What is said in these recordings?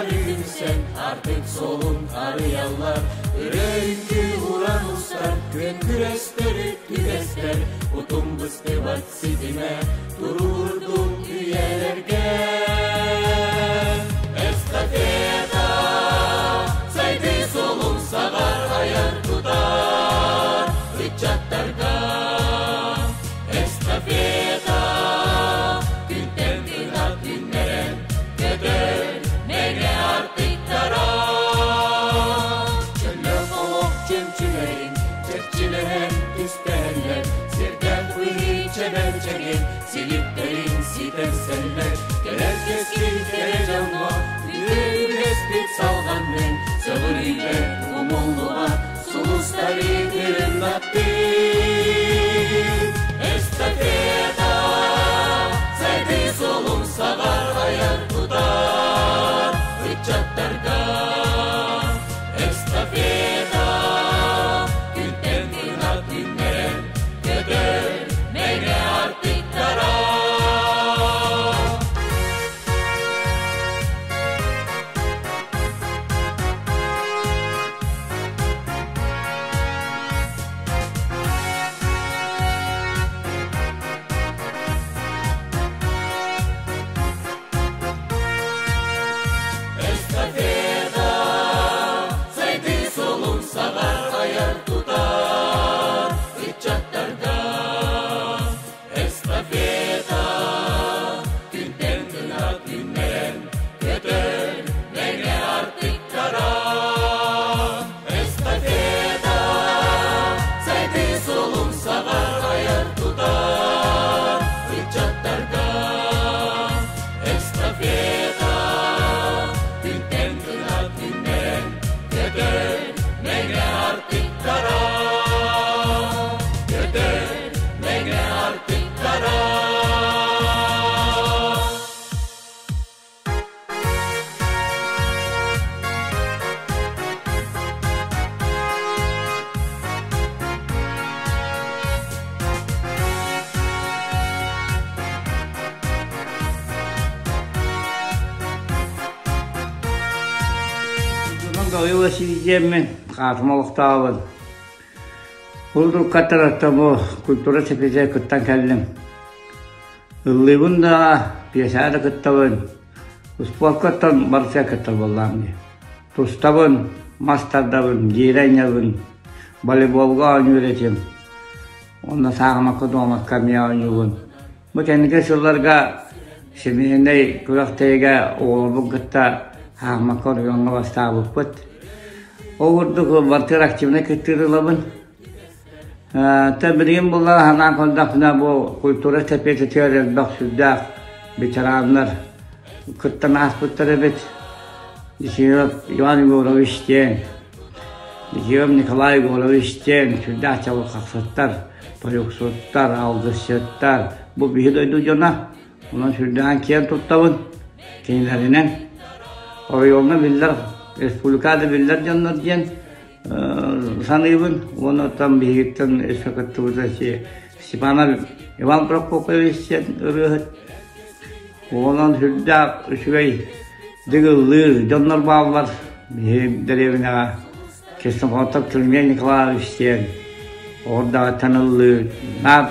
Бары түмсэн артык суолун арыйаллар, Ырыа-үҥкүү уран устар, күөн күрэстэр үгэстэр, Утум быстыбат ситимэ туруурдун үйэлэргэ. Эстафета сайдыы суолун саҕар айар тутар ыччаттарга. Эстафета күнтэн кынат күннэрэн көтөр мэҥэ артыктара. Чөллөөх олох чөмчүлэрин чэрчилэһэн түстэһэллэр, сирдээх быһыы чэбэр чэгин силиктэрин ситэрсэллэр. Кэлэр кэскил кэрэ дьоҥҥо үтүө үгэспит салҕаннын, сөҕүрүйбэт умуллубат сулустары тырымнаттын. Эстафета сайдыы суолун саҕар айар тутар ыччаттарга. Эстафета күнтэн кынат күннэрэн көтөр мэҥэ артыктара. Эстафета сайдыы суолун саҕар айар тутар ыччаттарга. Эстафета күнтэн кына күннэрэн көтөр мэҥэ артыктара. Эстафета сайдыы суолун саҕар айар тутар ыччаттарга. Эстафета күнтэн кына күннэрэн көтөр мэҥэ артыктара. Көтөр мэҥэ артыктара. Гаврил Васильевич хаатым олохтообун. Кулдуркаттараттан бу культура сэпиэсэ кыттан кэллим. Ыллыыбын да, пьесаҕа да кыттабын. Успуоркаттан барыта кыттар буоллаҕым дии. Тустабын, мас тардабын, гиирэ анньабын, волейболга оонньуур этим. Онно саахымакка, дуомакка эмиэ оонньуубун. Бу кэнники сылларга семейнэй күрэхтэһиигэ оҕолорбун кытта саахымакка оройуоҥҥа бастаабыппыт. Ол курдук бартыыр активнай кыттыыны ылабын. Тэ билигин булла санаан көрдөхпүнэ бу культура эстафетатыгар элбэх сүрдээх ветераннар кыттан ааспыттар эбит. Ефимов Иван Егорович диэн, Ефимов Николай Егорович диэн сүрдээх чабырҕахсыттар, тойуксуттар, алгысчыттар. Бу биһи дойду дьоно. Онон сүрдээх киэн туттабын кинилэринэн. Оройуоҥҥа биллэр, республикада биллэр дьоннор диэн саныыбын. Уонна оттон биһигиттэн өссө кыттыбыта Степанов Иван Прокопьевич диэн ырыаһыт. Онон сүрдээх үчүгэй дыгыллыыр дьоннор бааллар. Биһи дэриэбинэҕэ Ксенофонтов Климент Николаевич диэн оҕордоҕуттан ыллыыр. Наар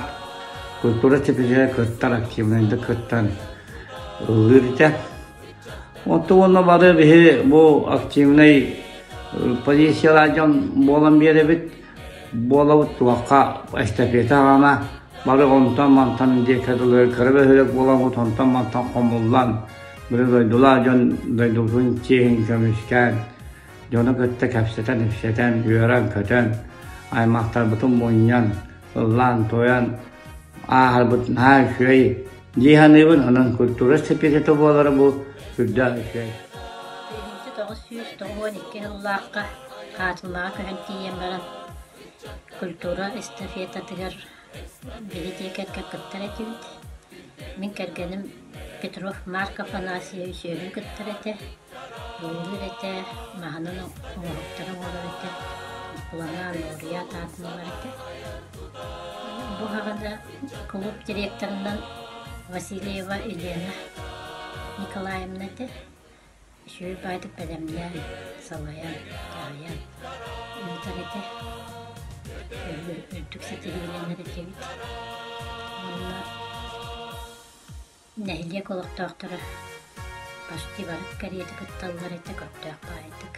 культура стипендия кыттар, активнайдык кыттан ыллыыр этэ. Оттон уонна бары биһи бу активнай позициялаах дьон буолан биэрэбит. Буолабыт туохха эстафета аҕана бары онтон-мантан диэки дылы кыра бөһүөлэк буоламмыт онтон-мантан хомуллан били дойдулаах дьон дойдубутун чиэһин көмүскээн дьону кытта кэпсэтэн-ипсэтэн, үөрэн-көтөн, аймахтарбытын мунньан, ыллаан-туойан ааһарбыт наһаа үчүгэй дии саныыбын. Онон культура эстафетата буолара бу сүрдээх үчүгэй. 1992 сыллаахха Хаатылаҕа көһөн тиийэн баран культура эстафетатыгар биһи дьиэ кэргэн кыттар этибит. Мин кэргэним Петров Марк Афанасьевич өрүү кыттар этэ, ыллыыр этэ, маһынан оҥоһуктары оҥорор этэ, дипломант, лауреат аатын ылар этэ. Бу саҕана клуб директорынан Васильева Елена Николаевна этэ. Үчүгэй баайдык бэлэмнээн, салайан, дьаһайан ыытар этэ. Үрдүк ситиһиилэнэр этибит. Уонна нэһилиэк олохтоохторо почти бары кэриэтэ кытталлар этэ көхтөөх баайдык.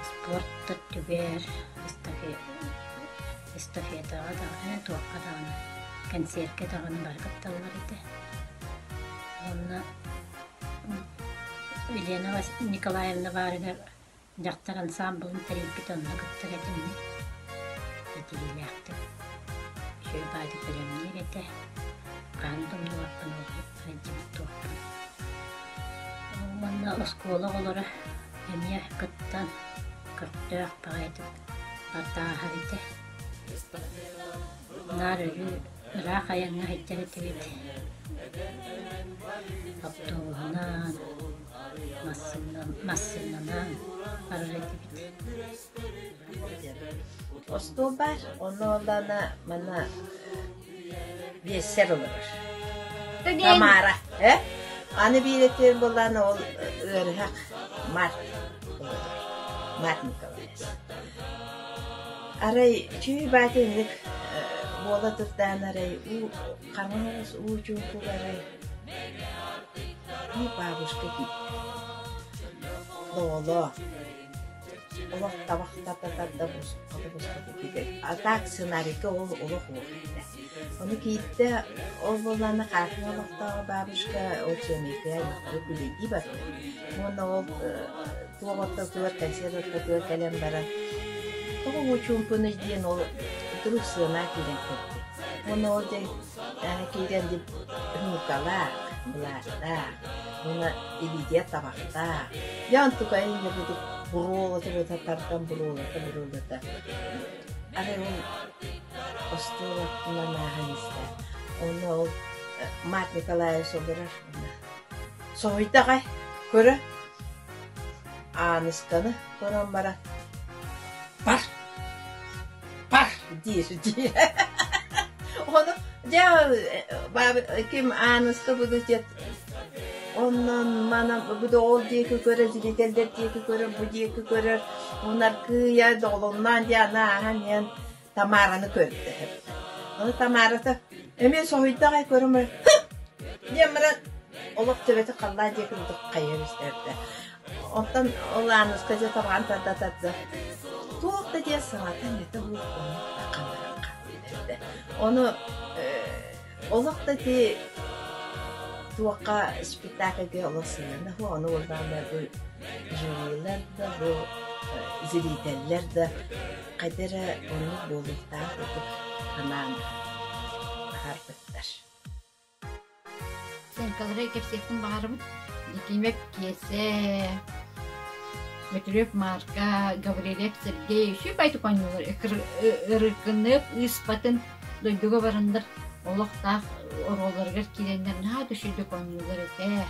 Спорт да өттүгэр, эстафетаҕа даҕаны, туохха даҕаны, кэнсиэркэ даҕаны бары кытталлар этэ. Уонна Елена Николаевна баарыгар дьахтар ансаамбылын тэрийбит онно кыттар этим мин ситиһиилээхтик үчүгэй баайдык бэлэмниир этэ хаһан да умнубаппын ол сылдьыбыт туохпун уонна оскуола оҕолоро эмиэ кыттан көхтөөх баҕайытык бардааһар этэ Наар өрүү ыраах айаҥҥа сылдьар этибит. Автобуһунан, массыынанан барар этибит. Остуол баар, онно оллаана манна биэссэр олорор. Тамара, э? Аны биир этиэн буоллаана ол ыарыһах Март олорор. Март Николаевич. Арай чүй баата инник буола турдаан арай уу хаҥас уу чуҥкук арай и бабушка киирдэ. Доҕолоо олох табах тарда тарда бусхата бусхата киирдэ. А так сценарийга ол олох уох этэ. Ону киирдэ ол буоллаҕына хаартыҥа олохтооҕо бабушка ол сиэмэйгэ аймахтары күлэйдии барда. Уонна ол туох ортотугар консерв ортотугар кэлэн баран тоҕо уу чуумпунуй диэн ол вдруг сыана киирэн кэлбит. Уонна ол дьэ киирэн дьэ внукалаах, былааттаах, уонна илиитигэр табахтаах. Дьэ онтукайын инньэ курдук буруолата тардан буруолата-буруолата арай ол остуол аттынан ааһан истэ. Онно ол Март Николаевич олорор. Соһуйда аҕай, көрө Аанысканы көрөн баран «Бар! Бар!» диир дии. Ону дьэ ким Ааныска буду диэт онон манан буду ол диэки көрөр, зрителлэр диэки көрөр, бу диэки көрөр, унаргыйа доҕолоҥноон диэн аны ааһан иһэн Тамараны көрдө. Ону Тамарата эмиэ соһуйда аҕай көрөн баран диэн баран олох төбөтө халлаан диэки курдук хайыһан истэрдэ. Онтон ол Ааныска дьэ табаҕын тарда тарда туох да диэн саҥата иҥэтэ суох ону таххан баран хаалла. Ону олох да ити туохха спектакльга олох сыһыана суох ону уолбаана бу жюрилар да бу зрителлэр да хайда эрэ оннук буолуохтаах курдук санаан аһарбыттар. Сценкалары кэпсиэхпин баҕарабын. Якимов Киэсэ, Бөтүрүөп Марка, Гаврильев Сергей үчүгэй байтык оонньуулар ырыкынык ыыспатын дойдуга бараннар олох таах оруолларыгар киирэннэр наһаа да үчүгэйдик оонньуулар этэ.